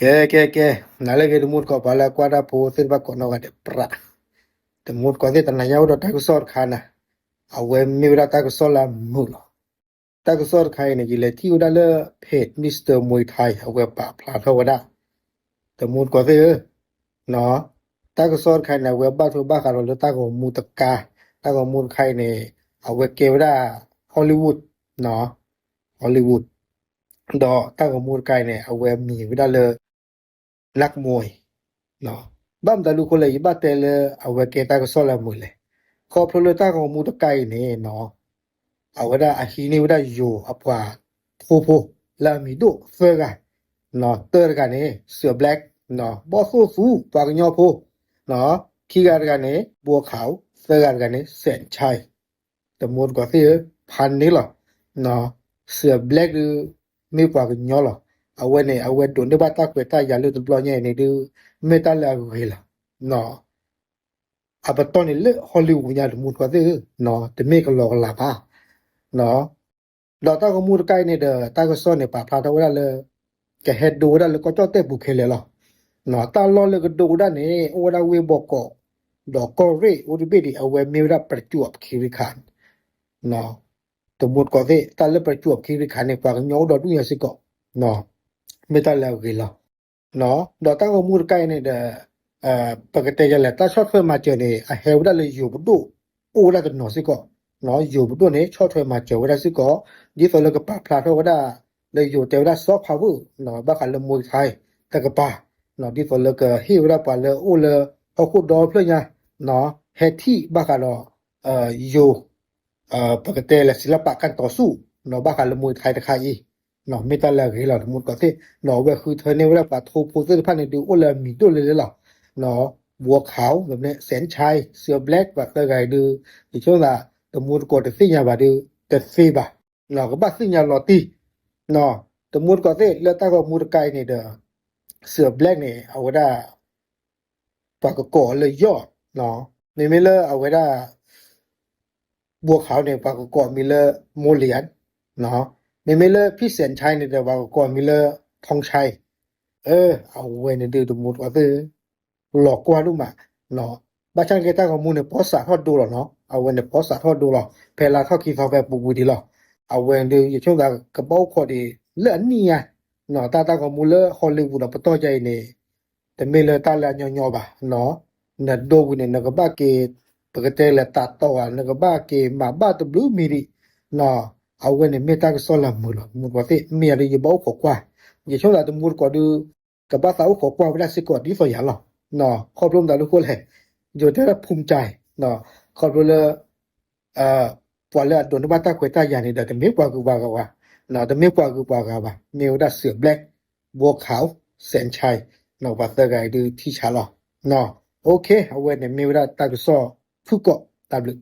ကဲ ကဲ ကဲ, နၤလၢအဂ့ၤ တမူတကိး ပှၤလၢအကွၢ်တၢ်ဖိသ့ၣ်တဖၣ်ကိးနီၢ်ဂၤဒဲး ပြး, တမူတကိးသ့ၣ် တနၤညါအိၣ်ဒီးတၢ်ကစီၣ်တခါန့ၣ်, အဝဲမ့ၢ်ဝဲဒၣ်တၢ်ကစီၣ်လၢအမုာ်လီၤ. တၢ်ကစီၣ်တခါအံၤန့ၣ် ယလဲၤထံၣ်ဝဲဒၣ်လၢ page Mister Muay Thai အဝဲပာ်ဖျါထီၣ်ဝဲဒၣ်, တမူတကိးသ့ၣ်ဧၢ, တၢ်ကစီၣ်တခါအံၤန့ၣ် အဝဲဘၣ်ထွဲဘၣ်ဃးဒီးလၢတၢ်ဂီၤမူတခါ, တၢ်ဂီၤမူတခါအံၤန့ၣ် အဝဲကဲဝဲဒၣ် Hollywood, Hollywood, ဒီးတၢ်ဂီၤမူတခါအံၤန့ၣ် အဝဲမံၤဝဲဒၣ်လၢ နၢ်ကမိၢ်အံၤ, ဘၣ်မတၤဒုးအဃိလဲၣ် ယဘၣ်တဲလၢအဝဲကဲတၢ်ကစီၣ်လၢအမုာ်လဲၣ်, ခီဖျိလၢတၢ်ဂီၤမူတခါအံၤန့ၣ် အဝဲဒၣ်အဟံးန့ၢ်ဝဲဒၣ်ယိၤအပှၤထိဖိ လၢအမံၤဒိၣ်သၢဂၤ, တၢတဂၤန့ၣ် စၢၤ Black, ဘီၣ်သိၣ်သူ ပှၤကညီဖိ, ခံဂၤတဂၤန့ၣ် ဘိခး, သၢဂၤတဂၤန့ၣ် စဲးဆဲး တမူတကိးသ့ၣ်ဧၢ, ဖးန့ၣ်လီၤ. စၢၤ Black ဒုး မ့ၢ်ပှၤကညီလီၤ. အဝဲန့ၣ် အဝဲဒိးန့ၢ်ဘၣ်တၢ်ခွဲးတၢ်ယာ်လၢတဘျီညါအံၤန့ၣ်ဒုး မ့ၢ်တၢ်လၢအဂ့ၤလီၤ. အပတီၢ်န့ၣ်လၢ Hollywood ညါ တမူတကိးသ့ၣ်ဧၢ, တမ့ၢ်ကလီကလီဘၣ်. ဒီးတၢ်ဂီၤမူတခါအံၤန့ၣ်ဒီး တၢ်ကစီၣ်န့ၣ် ပာ်ဖျါထီၣ်ဝဲဒၣ်လၢ ကဟဲဒိဝဲဒၣ်လၢကီၢ်ကၠီၣ်တဲၣ်ပူၤခဲလၢာ်လီၤ. တၢ်လီၢ်လၢကဒိဝဲဒၣ်န့ၣ် အိၣ်ဝဲဒၣ်ဝ့ၢ်ဘီကီး ဒီးကီၢ်ရ့ၣ်အိၣ်တဘ့ၣ်ဒံး အဝဲမ့ၢ်ဝဲဒၣ် ပရကၠူၣ်အီး ခ့ရံခး တမူတကိးသ့ၣ် တၢ်လၢပရကၠူၣ်အီး ခ့ရံခးန့ၣ် ပှၤကညီအိၣ်ဒီဒူၣ်ညါစ့ၢ်ကီး, မ့ၢ်တၢ်လၢအဂ့ၤလီၤ. ဒီးတၢ်ဂီၤမူတခါအံၤန့ၣ်ဒီး ပကတဲယလဲၣ် တၢ်ဆီၣ်ထွဲမၤစၢၤန့ၣ် အဟဲဝဲဒၣ်လၢယိၤပဒိၣ် အိၣ်ဝဲဒၣ်တနီၤစ့ၢ်ကီး, ယိၤပဒိၣ်န့ၣ် ဆီၣ်ထွဲမၤစၢၤဝဲဒၣ်စ့ၢ်ကီး, ဒ်သိးလၢကပာ်ဖျါထီၣ်ဝဲဒၣ် လၢယိၤတဲဝဲဒၣ် soft power ဘၣ်ဃးလၢ Muay Thai တကပၤ, ဒ်သိးလၢကဟ့ၣ်ဝဲဒၣ်ပှၤလၢအအိၣ်လၢဟီၣ်ခိၣ်ဒီဖျၢၣ်ညါ ဟဲထံၣ်ဘၣ်ဃးဒီး ယိၤ ပကတဲလၢ ศิลปะการต่อสู้ ဘၣ်ဃးလၢ Muay Thai တခါအံၤ, မ့ၢ်တၢ်လၢအဂ့ၤလီၤ တမူတကိးသ့ၣ်, အဝဲဃုထၢန့ၢ်ဝဲဒၣ်ပှၤထိဖိသ့ၣ်တဖၣ်န့ၣ်ဒုး အိၣ်လၢအမံၤဒိၣ်လဲၣ်လဲၣ်လီၤ. ဘိခး, စဲးဆဲး, စၢၤ Black ပှၤသၢဂၤအံၤဒုး ယဆိကမိၣ်သး တမူတကိးတသ့ၣ်ညါဘၣ်ဒုး တသ့ဘၣ်. ကဘၣ်သ့ၣ်ညါလီၤတံၢ်, တမူတကိးသ့ၣ် လၢတၢ်ဂီၤမူတခါအံၤန့ၣ်ဒီး စၢၤ Black န့ၣ် အဝဲဒၣ် ပှၤကကိးအီၤလၢယီၣ်, မ့မ့ၢ်လၢအဝဲဒၣ် ဘိခးန့ၣ် ပှၤကကိးအမံၤလၢ မိလံယၣ်, မ့မ့ၢ်လၢ ဖံၣ်စဲးဆဲးန့ၣ်ဒီး ပှၤကကိးအမံၤလၢ ထီဆဲး, အဝဲန့ၣ်ဒုး တမူတကိးသ့ၣ် လီၤကွၢ်ဒိၣ်မး, ဘၣ်ဆၣ်က့တၢ်ဂီၤမူန့ၣ် ပီစးထီၣ်ဒိလီၤနီၤ, အဝဲန့ၣ်ပီစးထီၣ်ဒိလီၤ, ဖဲလါထီၣ်ခံသီဖဲပူၤကွံာ်ဒံးလီၤ. အဝဲန့ၣ်ဒုး ယဆိကမိၣ်သး ကဘၣ်အိၣ်ခိးဒံးလၢအနံၣ်ညါ, တၢ်တၢ်ဂီၤမူလၢ Hollywood ဒီးပတီၢ်ယါအံၤန့ၣ် တမ့ၢ်လၢတၢ်လၢအညီညီဘၣ်, နဒိဝံၤန့ၣ် နကဘၣ်က့ၤ ပကတဲလၢတၢ်တီၢ်ဧါ နကဘၣ်က့ၤမၤဘၣ်တဘျုးမံၤဒံး, အဝဲန့ၣ်မ့ၢ်တၢ်ကစီၣ်လၢအမုာ်လီၤ တမူတကိးသ့ၣ် မ့ၢ်ယၤဒုးယဘၣ်အိၣ်ခိးကွၢ်, ယဆိကမိၣ်သးတမူတကိးဒုး ကဘၣ်သးအိၣ်ခိးကွၢ်ဝဲဒၣ်စ့ၢ်ကီးဒ်သိးယၤလီၤ. ခီဖျိမတၤဒုးဃိလဲၣ်, ယိၤတဲဝဲဒၣ် ภูมิใจ, ခီဖျိလၢ ပှၤလၢအဒိးန့ၢ်ဘၣ်တၢ်ခွဲးတၢ်ယာ်န့ၣ်ဒီး တမ့ၢ်ပှၤဂုၤပှၤဂၤဘၣ်, တမ့ၢ်ပှၤဂုၤပှၤဂၤဘၣ်, မ့ၢ်ဝဲဒၣ်စၢၤ Black, ဘိခး, စဲးဆဲး, ပှၤသၢဂၤအံၤဒုးထံၣ်ဆါလီၤ. အဝဲန့ၣ်မ့ၢ်ဝဲဒၣ်တၢ်ကစီၣ်ဖုၣ်ကိာ်တၢ်ဘျုး